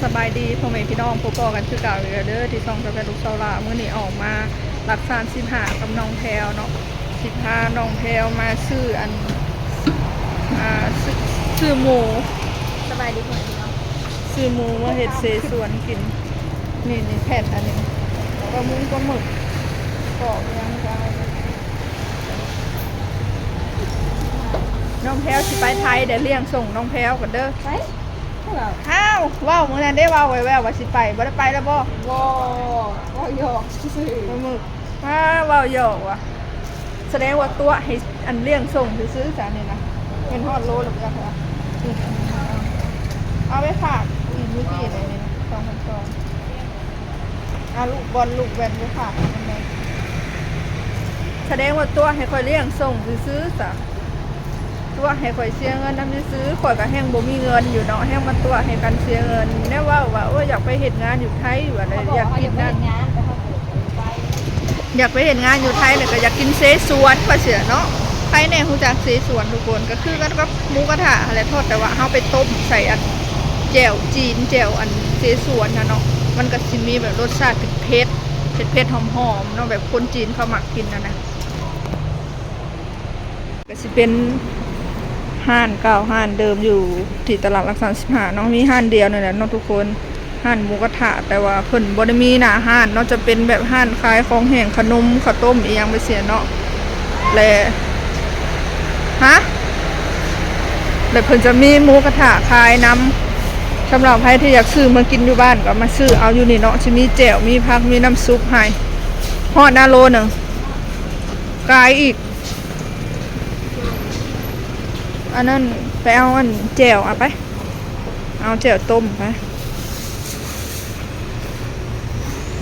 ສະບາຍດີພໍ່ແມ່ພີ່ນ້ອງ ພົບພໍ້ກັນຄືເກົ່າອີກແລ້ວເດີ ທີ່ຊ່ອງສາວແພດລູກສາວລາວ. ມື້ນີ້ອອກມາຫຼັກສາມສິບຫ້າກັບນ້ອງແພວເນາະ ຊິພານ້ອງແພວມາຊື້ອັນ ອ່າ ຊື້ ຊື້ໝູ. ສະບາຍດີພໍ່ແມ່ພີ່ນ້ອງ ຊື້ໝູມາເຮັດເສສວນກິນ. ນີ້ ນີ້ແຜ່ນອັນນີ້ ປາໝຸງປາໝຶກ ປອກຫຍັງກໍເອົາ. ນ້ອງແພວຊິໄປໄທ ດຽວລ້ຽງສົ່ງນ້ອງແພວກ່ອນເດີ. ໄປ ເຮົາ ອ້າວ ເວົ້າມື້ນັ້ນເດ້ ເວົ້າແວ່ວໆວ່າຊິໄປ ບໍ່ໄດ້ໄປແລ້ວບໍ່? ບໍ່ ເວົ້າຫຍອກຊື່ໆ. ປາໝຶກ ອ້າ ເວົ້າຫຍອກວ່າ ສະແດງວ່າຕົວະໃຫ້ອັນລ້ຽງສົ່ງຊື່ໆ ສານີ້ນະ. ແມ່ນຮອດໂລແລ້ວບໍ່ຈັກວ່າ ອືມ ເອົາໄປຝາກອີກມື້ກີ້ນີ້ ສອງພັນສອງ. ອາ ລູກບອນລູກແວ່ນໄປຝາກແມ່ ສະແດງວ່າຕົວະໃຫ້ຂ້ອຍລ້ຽງສົ່ງຊື່ໆ ສາ ຕົວະໃຫ້ຂ້ອຍເສຍເງິນນຳຊື່ໆ. ຂ້ອຍກໍແຮ່ງບໍ່ມີເງິນຢູ່ເນາະ ແຮ່ງມາຕົວະໃຫ້ກັນເສຍເງິນ. ແນວເວົ້າວ່າ ໂອ້ຍ ຢາກໄປເຮັດງານຢູ່ໄທ ວ່າແລ້ວຢາກກິນນັ້ນ ຢາກໄປເຮັດງານຢູ່ໄທ ແລ້ວກໍຢາກກິນເສສວນວ່າຊັ້ນເນາະ. ໃຜແດ່ຮູ້ຈັກເສສວນທຸກຄົນ? ກໍຄືກັນກັບໝູກະທະຫັ້ນແຫຼະ ທອດ ແຕ່ວ່າເຮົາໄປຕົ້ມໃສ່ອັນແຈ່ວຈີນ ແຈ່ວອັນເສສວນນະເນາະ. ມັນກໍຊິມີແບບລົດຊາດເຜັດໆ ເຜັດໆ ຫອມໆ ເນາະ ແບບຄົນຈີນເຂົາມັກກິນຫັ້ນນະ. ກໍຊິເປັນຮ້ານເກົ່າຮ້ານເດີມຢູ່ທີ່ຕະຫຼາດຫຼັກສາມສິບຫ້າເນາະ ມີຮ້ານດຽວນີ້ແຫຼະເນາະທຸກຄົນ ຮ້ານໝູກະທະ. ແຕ່ວ່າເພິ່ນບໍ່ໄດ້ມີໜ້າຮ້ານເນາະ ຈະເປັນແບບຮ້ານຂາຍຂອງແຫ້ງ ຂະໜົມ ເຂົ້າຕົ້ມ ອີ່ຫຍັງໄປເສຍເນາະ ແລະ ຮະ ແລະເພິ່ນຈະມີໝູກະທະຂາຍນຳ. ສຳລັບໃຜທີ່ຢາກຊື້ມາກິນຢູ່ບ້ານກໍມາຊື້ເອົາຢູ່ນີ້ເນາະ ຊິມີແຈ່ວ ມີຜັກ ມີນ້ຳຊຸບໃຫ້. ຮອດນະໂລໜຶ່ງ ກາຍອີກ. ອັນນັ້ນໄປເອົາອັນແຈ່ວ ເອົາໄປ ເອົາແຈ່ວຕົ້ມໄປ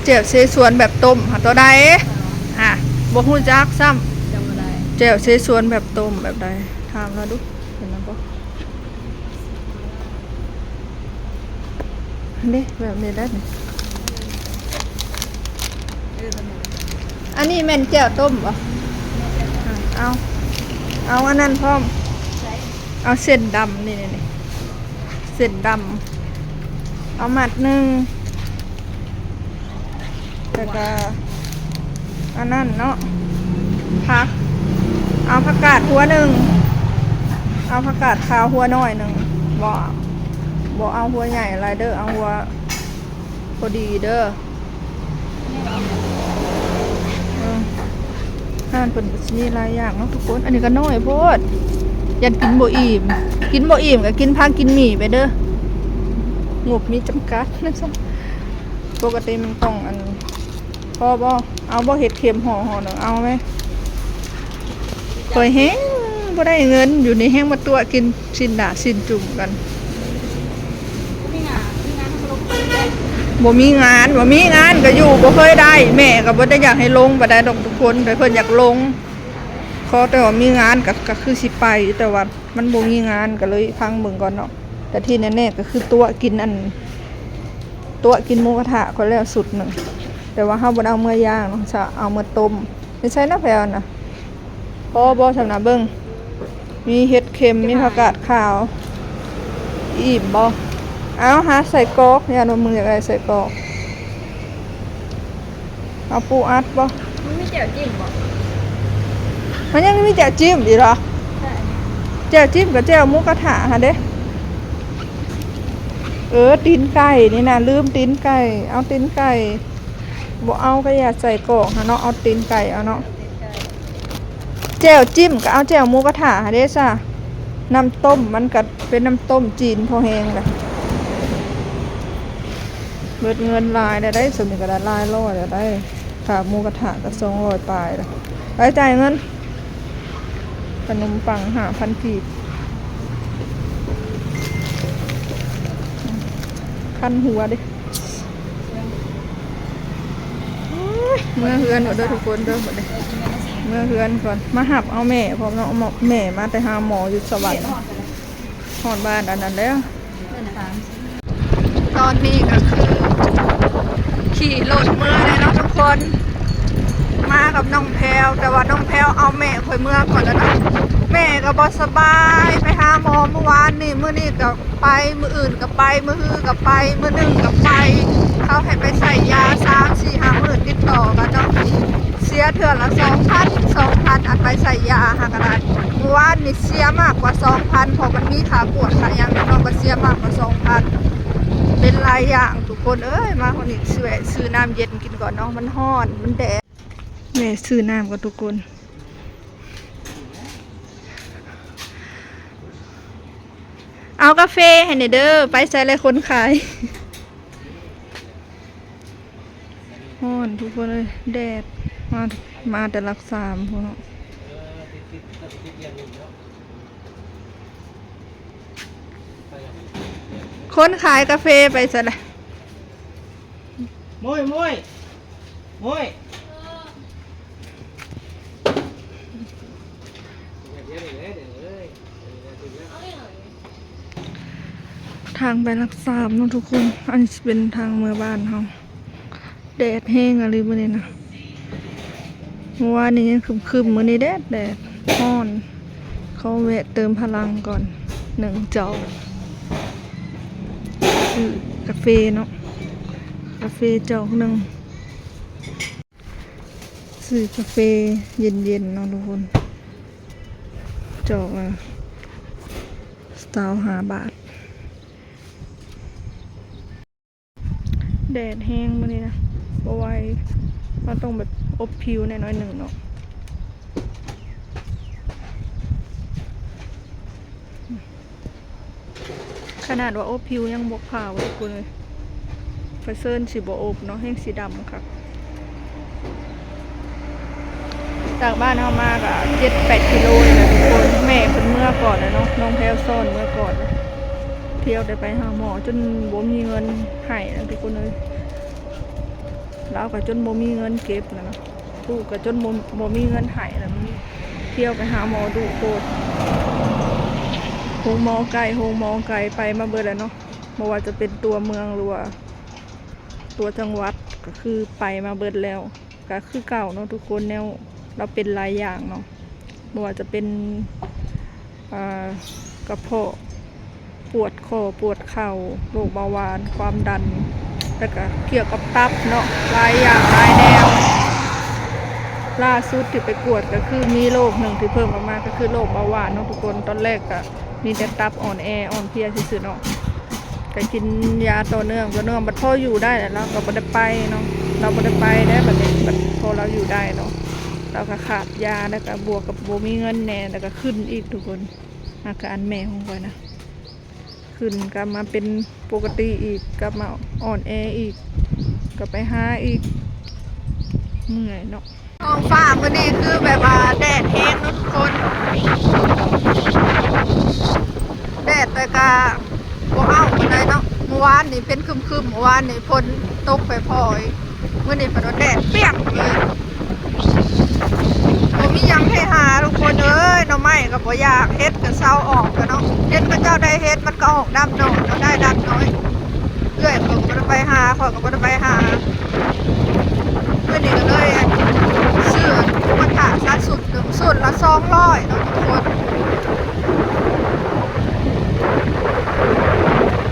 ແຈ່ວເສສວນແບບຕົ້ມຫາຕົວໃດ? ອ່າ ບໍ່ຮູ້ຈັກຊ້ຳ ຈຳບໍ່ໄດ້ ແຈ່ວເສສວນແບບຕົ້ມແບບໃດ? ຖາມລາວດູ ເຫັນນຳບໍ່? ເດ້ ແບບນີ້ໄດ້ນີ້. ເອີ ອັນນີ້ແມ່ນແຈ່ວຕົ້ມບໍ່? ເອົາ ເອົາອັນນັ້ນພ້ອມ ເອົາເສັ້ນດຳ ນີ້ໆ ເສັ້ນດຳ ເອົາມັດໜຶ່ງ. ແລ້ວກໍອັນນັ້ນເນາະ ຜັກ ເອົາຜັກກາດຫົວໜຶ່ງ ເອົາຜັກກາດຂາວຫົວນ້ອຍໜຶ່ງ. ບໍ່ ບໍ່ເອົາຫົວໃຫຍ່ຫຼາຍເດີ ເອົາຫົວພໍດີເດີ. ເອີ ຮ້ານເພິ່ນກໍຊິມີຫຼາຍຢ່າງເນາະທຸກຄົນ. ອັນນີ້ກໍນ້ອຍໂພດ ຢ້ານກິນບໍ່ອີ່ມ ກິນບໍ່ອີ່ມກໍກິນຜັກກິນໝີ່ໄປເດີ ງົບມີຈຳກັດນະ. ປົກກະຕິມັນຕ້ອງອັນ ພໍບໍ່? ເອົາບໍ່? ເຫັດເຂັມຫໍ່ໆໜຶ່ງ ເອົາໄໝ? ຂ້ອຍແຮງບໍ່ໄດ້ເງິນ ຢູ່ນີ້ແຮງມາຕົວະກິນຊີ້ນດາຊີ້ນຈຸ່ມກັນ. ບໍ່ມີງານ ບໍ່ມີງານກໍຢູ່ບໍ່ເຄີຍໄດ້ ແມ່ກໍບໍ່ໄດ້ຢາກໃຫ້ລົງປານໃດດອກທຸກຄົນ ແຕ່ເພິ່ນຢາກລົງ. ຂໍແຕ່ວ່າມີງານກໍ ກໍຄືຊິໄປ ແຕ່ວ່າມັນບໍ່ມີງານ ກໍເລີຍຟັງເບິ່ງກ່ອນເນາະ. ແຕ່ທີ່ແນ່ໆກໍຄືຕົວະກິນອັນ ຕົວະກິນໝູກະທະຂ້ອຍແລ້ວຊຸດໜຶ່ງ ແຕ່ວ່າເຮົາບໍ່ໄດ້ເອົາເມືອຍ່າງເນາະ ເອົາເມືອຕົ້ມ. ຢູ່ໃສນະແພວນະ? ພໍບໍ່ຊ່ຳນະ? ເບິ່ງ ມີເຫັດເຂັມ ມີຜັກກາດຂາວ. ອີ່ມບໍ່? ເອົາ ຫາໄສ້ກອກ ຢ້ານວ່າມຶງຢາກໄດ້ໄສ້ກອກ. ເອົາປູອັດບໍ່? ມັນມີແຈ່ວຈິ້ມບໍ່? ມັນຍັງມີແຈ່ວຈິ້ມອີກເຫາະ? ແຈ່ວຈິ້ມກັບແຈ່ວໝູກະທະຫັ້ນເດ້. ເອີ ຕີນໄກ່ນີ້ນະ ລືມຕີນໄກ່ ເອົາຕີນໄກ່. ບໍ່ເອົາກະຢ່າໃສ່ກອກຫັ້ນເນາະ ເອົາຕີນໄກ່ເອົາເນາະ. ແຈ່ວຈິ້ມກໍເອົາແຈ່ວໝູກະທະຫັ້ນເດ້ຊະ. ນ້ຳຕົ້ມມັນກໍເປັນນ້ຳຕົ້ມຈີນພໍແຮງລະ. ເບິດເງິນຫຼາຍແລ້ວໄດ໋ ສ່ຳນີ້ກໍໄດ້ຫຼາຍຮ້ອຍແລ້ວໄດ໋. ຄ່າໝູກະທະກໍສອງຮ້ອຍປາຍລະ. ໄປຈ່າຍເງິນ. ຂະໜົມປັງຫ້າພັນກີບ. ຄັນຫົວເດ້. ເມືອເຮືອນເດີທຸກຄົນເດີ ບັດນີ້ເມືອເຮືອນກ່ອນ. ມາຮັບເອົາແມ່ພ້ອມເນາະ ແມ່ມາແຕ່ຫາໝໍຢູ່ສະຫວັນ. ຮອດບ້ານອັນນັ້ນແລ້ວ. ຕອນນີ້ກໍຄືຂີ່ລົດເມືອແລ້ວເນາະທຸກຄົນ. ມາກັບນ້ອງແພວ ແຕ່ວ່ານ້ອງແພວເອົາແມ່ຂ້ອຍເມືອກ່ອນແລ້ວເນາະ ແມ່ກໍບໍ່ສະບາຍ ໄປຫາໝໍມື້ວານນີ້ ມື້ນີ້ກໍໄປ ມື້ອື່ນກໍໄປ ມື້ຮືກໍໄປ ມື້ໜຶ່ງກໍໄປ ເຂົາໃຫ້ໄປໃສ່ຢາສາມສີ່ຫ້າມື້ຕິດຕໍ່ກັນເນາະ ເສຍເທື່ອລະສອງພັນ ສອງພັນ ອັນໄປໃສ່ຢາຫັ້ນກໍໄດ້ ມື້ວານນີ້ເສຍມາກກວ່າສອງພັນ ເພາະມັນມີຄ່າກວດຄ່າຫຍັງເນາະ ກໍເສຍມາກກວ່າສອງພັນ ເປັນຫຼາຍຢ່າງ ທຸກຄົນເອີຍ ມາຮອດນີ້ຊິແວະຊື້ນ້ຳເຢັນກິນກ່ອນເນາະ ມັນຮ້ອນ ມັນແດດ ແມ່ຊື້ນ້ຳກ່ອນທຸກຄົນ ເອົາກາເຟໃຫ້ແດ່ເດີ ໄປໃສແລ້ວຄົນຂາຍ ຮ້ອນທຸກຄົນເອີຍ ແດດ ມາ ມາແຕ່ຫຼັກສາມພຸ້ນເນາະ ຄົນຂາຍກາເຟໄປໃສລະ? ໂມຍ ໂມຍ ໂມຍ ທາງໄປຫຼັກສາມເນາະທຸກຄົນ ອັນນີ້ຊິເປັນທາງເມືອບ້ານເຮົາ. ແດດແຮງອີ່ຫຼີມື້ນີ້ນະ ເມື່ອວານນີ້ຍັງຄຶ້ມໆ ມື້ນີ້ແດດໆ ຮ້ອນ ຂໍແວະເຕີມພະລັງກ່ອນ ໜຶ່ງຈອກ ຊື້ກາເຟເນາະ ກາເຟຈອກໜຶ່ງ ຊື້ກາເຟເຢັນໆ ເນາະທຸກຄົນ ຈອກລະຊາວຫ້າບາດ. ແດດແຮງມື້ນີ້ນະ ບໍ່ໄຫວ ເຮົາຕ້ອງແບບອົບຜິວແດ່ໜ້ອຍໜຶ່ງເນາະ ຂະໜາດວ່າອົບຜິວຍັງບໍ່ຂາວເລີຍທຸກຄົນເອີຍ ປະເຊີນຊິບໍ່ອົບເນາະ ແຮ່ງຊິດຳຄັກ. ຈາກບ້ານເຮົາມາກະເຈັດແປດກິໂລນີ້ແຫຼະທຸກຄົນ ແມ່ເພິ່ນເມືອກ່ອນແລ້ວເນາະ ນ້ອງແພວຊ້ອນເມືອກ່ອນ ພຽວໄດ້ໄປຫາໝໍຈົນບໍ່ມີເງິນໃຫ້ແລ້ວທຸກຄົນເອີຍ ລາວກະຈົນບໍ່ມີເງິນເກັບແລ້ວເນາະ ລູກກະຈົນບໍ່ ບໍ່ມີເງິນໃຫ້ແລ້ວ ພຽວໄປຫາໝໍດຸໂພດ ໂຮງໝໍໄກ ໂຮງໝໍໄກ ໄປມາເບິດແລ້ວເນາະ ບໍ່ວ່າຈະເປັນຕົວເມືອງ ຫຼືວ່າຕົວຈັງຫວັດ ກະຄືໄປມາເບິດແລ້ວ. ກະຄືເກົ່າເນາະທຸກຄົນ ແນວລາວເປັນຫຼາຍຢ່າງເນາະ ບໍ່ວ່າຈະເປັນ ເອີ ກະເພາະ ປວດຂໍ້ປວດເຂົ່າ ໂລກເບົາຫວານ ຄວາມດັນ ແລ້ວກະກ່ຽວກັບຕັບເນາະ ຫຼາຍຢ່າງຫຼາຍແນວ ລ່າສຸດທີ່ໄປກວດກະຄືມີໂລກໜຶ່ງທີ່ເພີ່ມອອກມາ ກະຄືໂລກເບົາຫວານເນາະທຸກຄົນ ຕອນແລກກະ ມີແຕ່ຕັບອ່ອນແອອ່ອນເພຍຊື່ໆເນາະ ກະກິນຢາຕໍ່ເນື່ອງຕໍ່ເນື່ອງ ບັດພໍຢູ່ໄດ້ແລ້ວ ລາວກະບໍ່ໄດ້ໄປເນາະ ລາວບໍ່ໄດ້ໄປແລ້ວ ບັດນີ້ ບັດພໍລາວຢູ່ໄດ້ເນາະ ລາວກະຂາດຢາ ແລ້ວກະບວກກັບບໍ່ມີເງິນແດ່ ແລ້ວກະຂຶ້ນອີກທຸກຄົນ ອາການແມ່ຂອງຂ້ອຍນະ ຂຶ້ນກັບມາເປັນປົກກະຕິອີກ ກັບມາອ່ອນແອອີກ ກະໄປຫາອີກ ເມື່ອຍເນາະ. ທ້ອງຟ້າມື້ນີ້ຄືແບບວ່າແດດແຮງເນາະທຸກຄົນ ແດດແຕ່ກະບໍ່ເອົາປານໃດເນາະ ມື້ວານນີ້ເປັນຄຶ້ມໆ ມື້ວານນີ້ຝົນຕົກຝອຍໆ ມື້ນີ້ພັດວ່າແດດປ່ຽງເລີຍ ບໍ່ມີຫຍັງໃຫ້ຫາທຸກຄົນເອີຍ ໜໍ່ໄມ້ກະບໍ່ຢາກ ເຫັດກະເຊົາອອກແລ້ວເນາະ ເຫັນເຂົາເຈົ້າໄດ້ເຫັດມັນກະອອກດຳໜ້ອຍ ເຮົາໄດ້ດຳໜ້ອຍ ເອື້ອຍເພິ່ນກະບໍ່ໄດ້ໄປຫາ ຂ້ອຍກະບໍ່ໄດ້ໄປຫາ. ມື້ນີ້ກະເລີຍຊື້ໝູກະທະຊະຊຸດໜຶ່ງ ຊຸດລະສອງຮ້ອຍເນາະທຸກຄົນ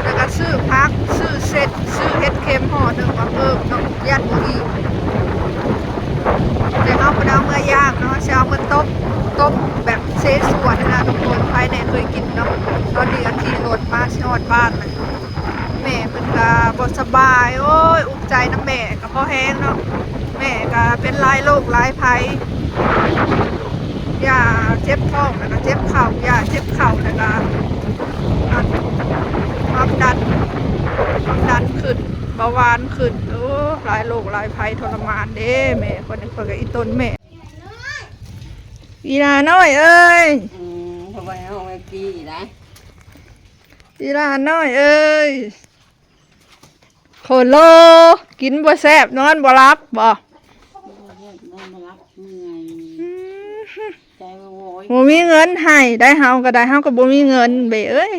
ແລ້ວກະຊື້ຜັກ ຊື້ເສັ້ນ ຊື້ເຫັດເຂັມຫໍ່ໜຶ່ງມາເພີ່ມເນາະ ຢ້ານບໍ່ອີ່ມ ແຕ່ເຮົາບໍ່ໄດ້ເອົາເມືອຍ່າງເນາະ ຊິເອົາເມືອຕົ້ມ ຕົ້ມແບບເສສວນຫັ້ນນະທຸກຄົນ ໃຜແນ່ເຄີຍກິນເນາະ ຕອນນີ້ກະຂີ່ລົດມາຊິຮອດບ້ານແລ້ວ. ແມ່ເພິ່ນກະບໍ່ສະບາຍ ໂອ້ຍ ອຸກໃຈນຳແມ່ກະພໍແຮງເນາະ ແມ່ກະເປັນຫຼາຍໂລກຫຼາຍໄພ ຢ້າເຈັບທ້ອງ ແລ້ວກະເຈັບເຂົ່າ ຢ້າເຈັບເຂົ່າ ແລ້ວກະ ອັນ ຄວາມດັນ ຄວາມດັນຂຶ້ນ ເບົາຫວານຂຶ້ນ ໂອ້ ຫຼາຍໂລກຫຼາຍໄພທໍລະມານເດ້ ແມ່ຂ້ອຍນີ້ ຂ້ອຍກະອີ່ຕົນແມ່ ອີ່ຫຼ້ານ້ອຍເອີຍ ອືມ ເພາະວ່າເຮົາໄວ້ປີໄດ ອີ່ຫຼ້ານ້ອຍເອີຍ ໂຄໂລ ກິນບໍ່ແຊບ ນອນບໍ່ຫຼັບບໍ? ບໍ່ແຊບ ນອນບໍ່ຫຼັບ ເມື່ອຍ ອືມ ໃຈວອຍ ບໍ່ມີເງິນໃຫ້ໄດ໋ ເຮົາກະໄດ້ ເຮົາກະບໍ່ມີເງິນເບເອີຍ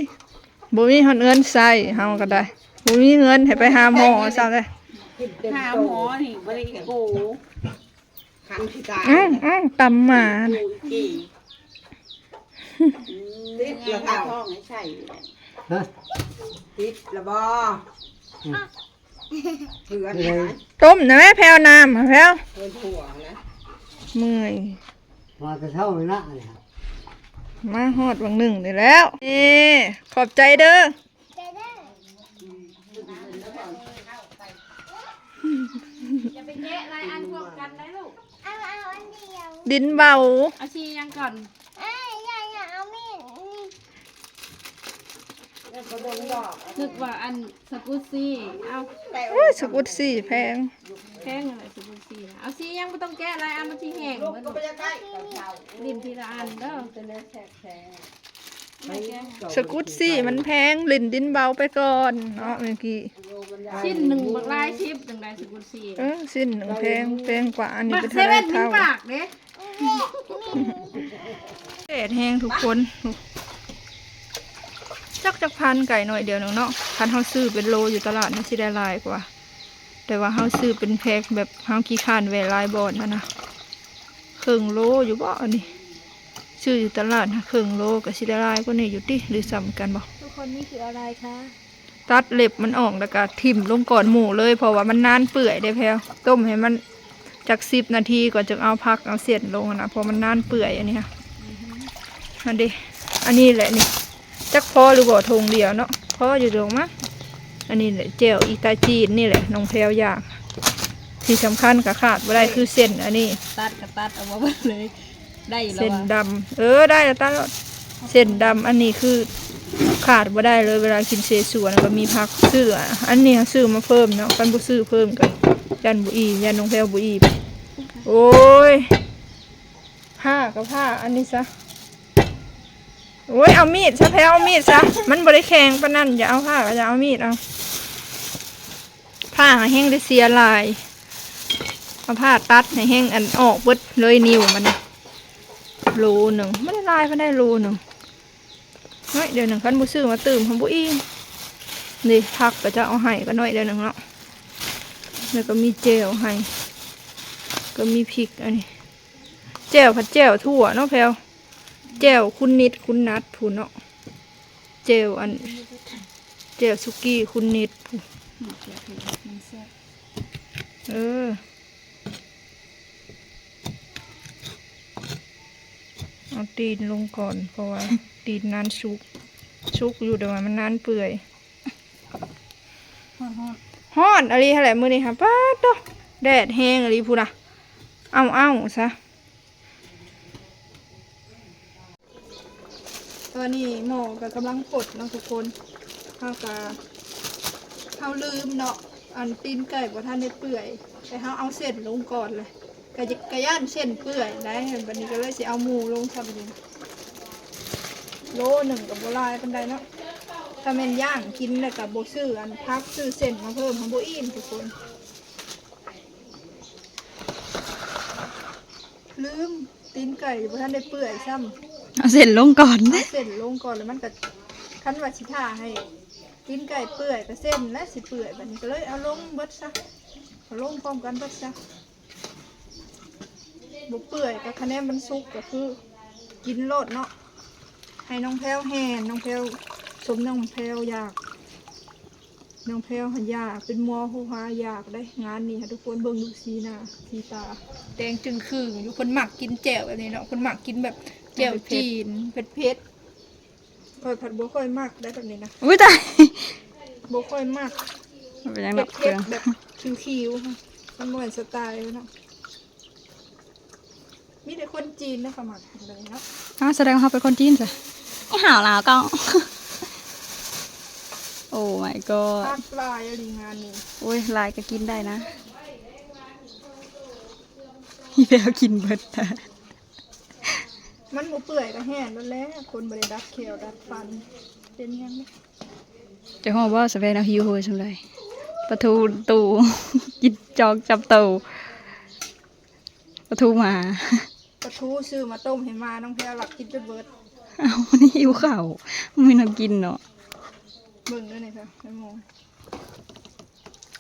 ບໍ່ມີຮອດເງິນໃຊ້ ເຮົາກະໄດ້ ບໍ່ມີເງິນໃຫ້ໄປຫາໝໍຊ້ຳເດ້ ຫາໝໍນີ້ບໍ່ໄດ້ ໂອ້. ຄັນຄືກາ ອືມ ອືມ ຕຳໝາ ອີກ ຕິດລະເທົ່າ ທ້ອງໃຫ້ໃສ່ ຮະ ຕິດລະບໍ່? ອືມ ເພື່ອນ ຕົ້ມນະແມ່ ແພວ ນ້ຳ ແພວ ເພື່ອນຫົວນະ ເມື່ອຍ ມາແຕ່ເຊົ້ານີ້ນະ ມາຮອດຫວ່າງໜຶ່ງນີ້ແລ້ວ ນີ້ ຂອບໃຈເດີ. ຢ່າໄປແກະຫຼາຍອັນພ້ອມກັນໄດ໋ລູກ ເອົາ ເອົາອັນດຽວ ດິນເບົາ ເອົາສີຫຍັງກ່ອນ? ເອີ ຢ່າ ຢ່າເອົາມີດ ນຶກວ່າອັນສະກຸດຊີ ເອົາ ໂອ້ຍ ສະກຸດຊີແພງ ແພງຫັ້ນແຫຼະສະກຸດຊີ ເອົາສີຫຍັງ ບໍ່ຕ້ອງແກະຫຼາຍອັນ ມັນຊິແຫ້ງເບິດ ຫຼິ້ນທີລະອັນເດີ. ສະກຸດຊີມັນແພງ ຫຼິ້ນດິນເບົາໄປກ່ອນເນາະ ເມື່ອກີ້ ຊິ້ນໜຶ່ງບັກຫຼາຍສິບຈັ່ງໃດສະກຸດຊີ ເອີ ຊິ້ນໜຶ່ງແພງ ແພງກວ່າອັນນີ້ ບັກເປັນເທົ່າໃດເທົ່າ ປາກເດ້ ແດດແຮງທຸກຄົນ ຈັກ ຈັກພັນໄກ່ໜ້ອຍດຽວໜຶ່ງເນາະ ຄັນເຮົາຊື້ເປັນໂລຢູ່ຕະຫຼາດມັນຊິໄດ້ຫຼາຍກວ່າ ແຕ່ວ່າເຮົາຊື້ເປັນແພັກ ແບບເຮົາຂີ້ຄ້ານແວ່ຫຼາຍບ່ອນຫັ້ນນະ ເຄິ່ງໂລຢູ່ບໍ່ອັນນີ້ ຊື້ຢູ່ຕະຫຼາດເຄິ່ງໂລ ກໍຊິໄດ້ຫຼາຍກວ່ານີ້ຢູ່ຕິ ຫຼືສ່ຳກັນບໍ່? ທຸກຄົນ ນີ້ຄືອະໄລຄະ? ຕັດເລັບມັນອອກ ແລ້ວກໍຖິ້ມລົງກ້ອນໝູ່ເລີຍ ເພາະວ່າມັນນານເປື່ອຍເດ້ແພວ ຕົ້ມໃຫ້ມັນຈັກສິບນາທີກ່ອນ ຈຶ່ງເອົາຜັກເອົາເສັ້ນລົງຫັ້ນນະ ເພາະມັນນານເປື່ອຍອັນນີ້ຫັ້ນ ຫັ້ນເດ້ ອັນນີ້ແຫຼະນີ້ ຈັກພໍຫຼືບໍ່ ຖົງດຽວເນາະ ພໍຢູ່ດອກມັ້ງ ອັນນີ້ແຫຼະ ແຈ່ວອີຕາຈີນນີ້ແຫຼະ ນ້ອງແພວຢາກ ທີ່ສຳຄັນກໍຂາດບໍ່ໄດ້ຄືເສັ້ນອັນນີ້ ຕັດກໍຕັດເອົາບໍ່ເບິດເລີຍ ໄດ້ຢູ່ແລ້ວ ເສັ້ນດຳ ເອີ ໄດ້ແລ້ວ ຕັດໂລດ ເສັ້ນດຳ ອັນນີ້ຄືຂາດບໍ່ໄດ້ເລີຍ ເວລາກິນເສສວນກໍມີຜັກ ຊື້ ອັນນີ້ຊື້ມາເພີ່ມເນາະ ຄັນບໍ່ຊື້ເພີ່ມກໍຢ້ານບໍ່ອີ່ມ ຢ້ານນ້ອງແພວບໍ່ອີ່ມ ໂອ້ຍ ຜ້າກໍຜ້າ ອັນນີ້ຊະ ໂອ້ຍ ເອົາມີດຊະແພວ ເອົາມີດຊະ ມັນບໍ່ໄດ້ແຂງປານນັ້ນ ຢ່າເອົາຜ້າ ກໍຢ່າເອົາມີດເອົາ ຜ້າແຮງໄດ້ເສຍຫຼາຍ ເອົາຜ້າຕັດໃຫ້ແຮງ ອັນ ອອກເບິດເລີຍ ນິ້ວມັນ ໂລໜຶ່ງ ບໍ່ໄດ້ຫຼາຍປານໃດ ໂລໜຶ່ງ ໜ້ອຍດຽວໜຶ່ງ ຄັນບໍ່ຊື້ມາຕື່ມ ມັນບໍ່ອີ່ມ ນີ້ ຜັກກໍຈະເອົາໃຫ້ກໍໜ້ອຍດຽວໜຶ່ງເນາະ ແລ້ວກໍມີແຈ່ວໃຫ້ ກໍມີພິກ ອັນນີ້ ແຈ່ວ ຜັດແຈ່ວທົ່ວເນາະແພວ ແຈ່ວຄຸນນິດຄຸນນັດພຸ້ນເນາະ ແຈ່ວອັນ ແຈ່ວສຸກີ້ຄຸນນິດພຸ້ນ ເອີ ເອົາຕີນລົງກ່ອນ ເພາະວ່າຕີນນານສຸກ ສຸກຢູ່ ແຕ່ວ່າມັນນານເປື່ອຍ ຮ້ອນໆ ຮ້ອນອີ່ຫຼີຫັ້ນແຫຼະມື້ນີ້ຫາ ປາດໂທ້ ແດດແຮງອີ່ຫຼີພຸ້ນນະ ເອົ້າໆ ຊະ. ຕອນນີ້ໝໍ້ກໍກຳລັງປົດເນາະທຸກຄົນ ເຮົາກໍ ເຮົາລືມເນາະ ອັນຕີນໄກ່ບໍ່ທັນໄດ້ເປື່ອຍ ແຕ່ເຮົາເອົາເສັ້ນລົງກ່ອນແຫຼະ ກະ ກະຢ້ານເສັ້ນເປື່ອຍໄດ໋ ບັດນີ້ກໍເລີຍຊິເອົາໝູລົງຊະບັດນີ້ ໂລໜຶ່ງກໍບໍ່ຫຼາຍປານໃດເນາະ ຖ້າແມ່ນຍ່າງກິນແລ້ວກໍບໍ່ຊື້ອັນຜັກ ຊື້ເສັ້ນມາເພີ່ມ ມັນບໍ່ອີ່ມທຸກຄົນ. ລືມ ຕີນໄກ່ບໍ່ທັນໄດ້ເປື່ອຍຊ້ຳ ເອົາເສັ້ນລົງກ່ອນ ເອົາເສັ້ນລົງກ່ອນ ແລ້ວມັນກໍ ຄັນວ່າຊິຖ້າໃຫ້ຕີນໄກ່ເປື່ອຍ ກໍເສັ້ນແຫຼະຊິເປື່ອຍ ບັດນີ້ກໍເລີຍເອົາລົງເບິດຊະ ເອົາລົງພ້ອມກັນເບິດຊະ ບໍ່ເປື່ອຍກໍຄະແນນມັນສຸກ ກໍຄືກິນໂລດເນາະ ໃຫ້ນ້ອງແພວແຫ່ ນ້ອງແພວ ສົມນ້ອງແພວຢາກ. ນ້ອງແພວຫັ້ນຢາກເປັນໝໍ ໂຫຫາຢາກເດ້ ງານນີ້ຫາ ທຸກຄົນເບິ່ງດູ ສີໜ້າສີຕາ ແດງຈຶ່ງຄຶ່ງຢູ່ ເພິ່ນມັກກິນແຈ່ວແບບນີ້ເນາະ ເພິ່ນມັກກິນແບບແຈ່ວຈີນ ເຜັດໆ ຂ້ອຍພັດບໍ່ຄ່ອຍມັກໄດ໋ແບບນີ້ນະ ອຸ້ຍຕາຍ ບໍ່ຄ່ອຍມັກ ມັນເປັນຫຍັງດອກ ເຜັດໆ ແບບຄິວໆ ມັນບໍ່ແມ່ນສະໄຕເຮົາເນາະ. ມີແຕ່ຄົນຈີນເດ້ເຂົາມັກກິນແບບນີ້ເນາະ ອ້າວ ສະແດງວ່າເຮົາເປັນຄົນຈີນຊະ ອີຫ່າວລາວກໍ Oh my god ຜັກຫຼາຍອີ່ຫຼີງານນີ້ ໂອ້ຍ ຫຼາຍກໍກິນໄດ້ນະ ອີແວວກິນເບິດ ມັນບໍ່ເປື່ອຍກໍແຫ້ງໂລດແຫຼະ ຄົນບໍ່ໄດ້ດັດແຂ້ວດັດຟັນ ເປັນຫຍັງເດ້ ເຈົ້າຮູ້ບໍ່ ສະແວນເຮົາຫິວໂຫຍສ່ຳໃດ ປາທູຕູ້ ກິນຈອກຈຳໂຕ ປາທູໝາ ປາທູຊື້ມາຕົ້ມໃຫ້ໝາ ນ້ອງແພວລັກກິນຈົນເບິດ ເອົ້າ ມັນຫິວເຂົ້າ ມັນມີແນວກິນເນາະ ເບິ່ງເດີນີ້ເດີ ແມ່ໝໍ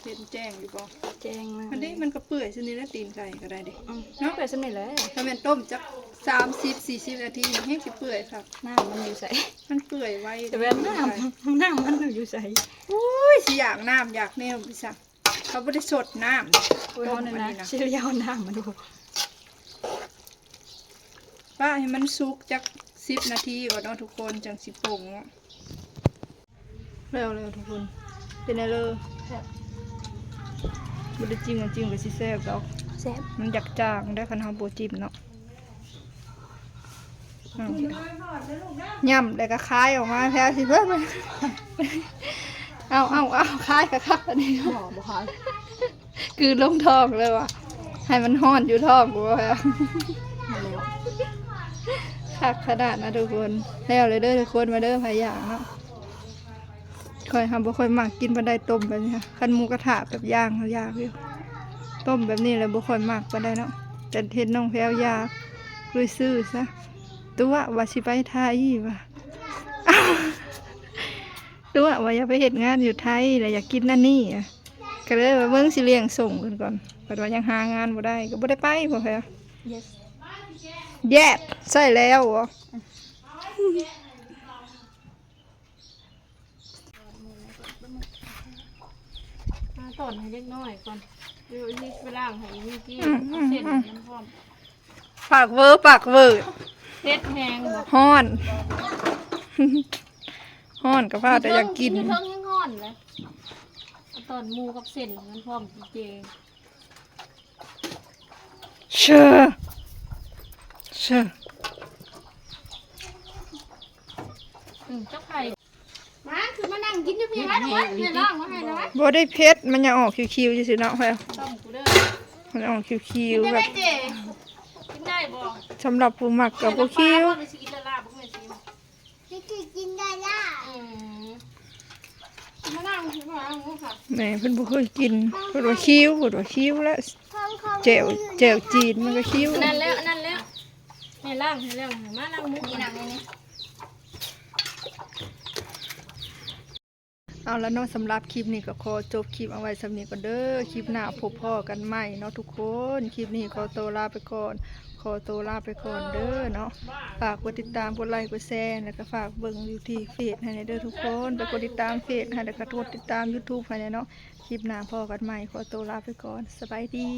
ເຫັນແຈ້ງຢູ່ບໍ່? ແຈ້ງມາກ ອັນນີ້ມັນກໍເປື່ອຍຊຳນີ້ແຫຼະ ຕີນໄກ່ກໍໄດ້ເດ້ ອືມ ເນາະ ເປື່ອຍຊຳນີ້ແຫຼະ. ຖ້າແມ່ນຕົ້ມຈັກສາມສິບສີ່ສິບນາທີ ແຮງຊິເປື່ອຍຄັກ. ນ້ຳມັນຢູ່ໃສ? ມັນເປື່ອຍໄວ ແຕ່ວ່ານ້ຳ ນ້ຳມັນຢູ່ໃສ? ໂອ້ຍ ຊິຢາກນ້ຳຢາກແນວໄປຊະ. ເຂົາບໍ່ໄດ້ຊົດນ້ຳ ໂອ້ຍ ຕົ້ມ ເຮົານີ້ນະ ອັນນີ້ນະ ຊິເລີຍເອົານ້ຳມາດູ. ປະໃຫ້ມັນສຸກຈັກສິບນາທີກ່ອນເນາະທຸກຄົນ ຈັ່ງຊິປົງເນາະ. ແລ້ວ ແລ້ວທຸກຄົນ ເປັນແນວເລີ? ແຊບ ບໍ່ໄດ້ຈິ້ມ ຈິ້ມກໍຊິແຊບດອກ. ແຊບ ມັນຢາກຈາງໄດ໋ ຄັນເຮົາບໍ່ຈິ້ມເນາະ. ຫຍ້ຳແລ້ວກໍຄາຍອອກມາ ແພ້ວຊິເບິ່ງ ເອົາ ເອົາ ເອົາ ຄາຍຄັກໆ ອັນນີ້ ບໍ່ ບໍ່ຄາຍ ກືນລົງທ້ອງເລີຍວ່າ ໃຫ້ມັນຮ້ອນຢູ່ທ້ອງ ບໍ່ແພ້ວ ຄັກຂະໜາດນະທຸກຄົນ. ແລ້ວເລີຍເດີທຸກຄົນ ມາເດີ ໃຜຢາກເນາະ. ຂ້ອຍຫາບໍ່ຄ່ອຍມັກກິນປານໃດ ຕົ້ມແບບນີ້ ຄັນໝູກະທະແບບຍ່າງ ຢາກຢູ່ ຕົ້ມແບບນີ້ແຫຼະ ບໍ່ຄ່ອຍມັກປານໃດເນາະ. ແຕ່ເຫັນນ້ອງແພ້ວຢາກ ເລີຍຊື້ຊະ. ຕົວະວ່າຊິໄປໄທວ່າ ຕົວະວ່າຢາກໄປເຮັດງານຢູ່ໄທ ແລ້ວຢາກກິນອັນນີ້ ກໍເລີຍວ່າເບິ່ງຊິລ້ຽງສົ່ງເພິ່ນກ່ອນ. ເພິ່ນວ່າຍັງຫາງານບໍ່ໄດ້ ກໍບໍ່ໄດ້ໄປ ບໍ່ແພ້ວ. ເຢສ ເຢສ ໃຊ້ແລ້ວ. ມາຕອນໃຫ້ເດັກນ້ອຍກ່ອນ ດຽວຊິໄປລ້າງໃຫ້ອີກ ມີກີ້ ອືມ ເອົາເສັ້ນ ອືມ ມັນພ້ອມ. ປາກເວີ ປາກເວີ ເຜັດແຮງບໍ່? ຮ້ອນ ຮ້ອນກໍພາແຕ່ຢາກກິນ ຢູ່ເທິງ ຢູ່ເທິງຍັງຮ້ອນເລີຍ. ເອົາຕອນໝູກັບເສັ້ນມັນພ້ອມເຈ. ເຊີ ເຊີ ອືມ ຈັກໄຜ ມາ ຂຶ້ນມານັ່ງກິນຢູ່ພີ້ ມາ ມາ ແມ່ລ້າງມາໃຫ້ແລ້ວ. ບໍ່ໄດ້ເຜັດ ມັນຍັງອອກຄິວໆ ຢູ່ຊີ້ເນາະ ແພວ ຕ້ອງກູເດີ ມັນອອກຄິວໆ ກິນໄດ້ ແບບ ເຈ ກິນໄດ້ບໍ່? ສຳລັບຜູ້ມັກກໍບໍ່ຄິວ ແມ່ນ້ຳປາບໍ່ ຫຼືຊິກິນລະລາ ບໍ່ແມ່ນຊິ ຊິກິນດາລາ ອືມ ມານັ່ງ ມານັ່ງ ແມ່ເພິ່ນບໍ່ເຄີຍກິນ ເພິ່ນວ່າຄິວ ເພິ່ນວ່າຄິວແລ້ວ ແຈ່ວ ແຈ່ວຈີນມັນກໍຄິວ ນັ້ນແລ້ວ ອັນນັ້ນແລ້ວ ແມ່ລ້າງໃຫ້ແລ້ວ ມານັ່ງໝູ່ ນີ້ນັ່ງນີ້ ເອົາລະເນາະ ສຳລັບຄລິບນີ້ກໍຂໍຈົບຄລິບເອົາໄວ້ສ່ຳນີ້ກ່ອນເດີ ຄລິບໜ້າພົບພໍ້ກັນໃໝ່ເນາະທຸກຄົນ. ຄລິບນີ້ຂໍໂຕລາໄປກ່ອນ ຂໍໂຕລາໄປກ່ອນເດີເນາະ. ຝາກກົດຕິດຕາມ ກົດໄລ ກົດແຊ ແລ້ວກໍຝາກເບິ່ງຢູ່ທີ່ເຟສໃຫ້ແດ່ເດີທຸກຄົນ ໄປກົດຕິດຕາມເຟສໃຫ້ ແລ້ວກໍກົດຕິດຕາມຢູທູບໃຫ້ແດ່ເນາະ. ຄລິບໜ້າພໍ້ກັນໃໝ່ ຂໍໂຕລາໄປກ່ອນ ສະບາຍດີ.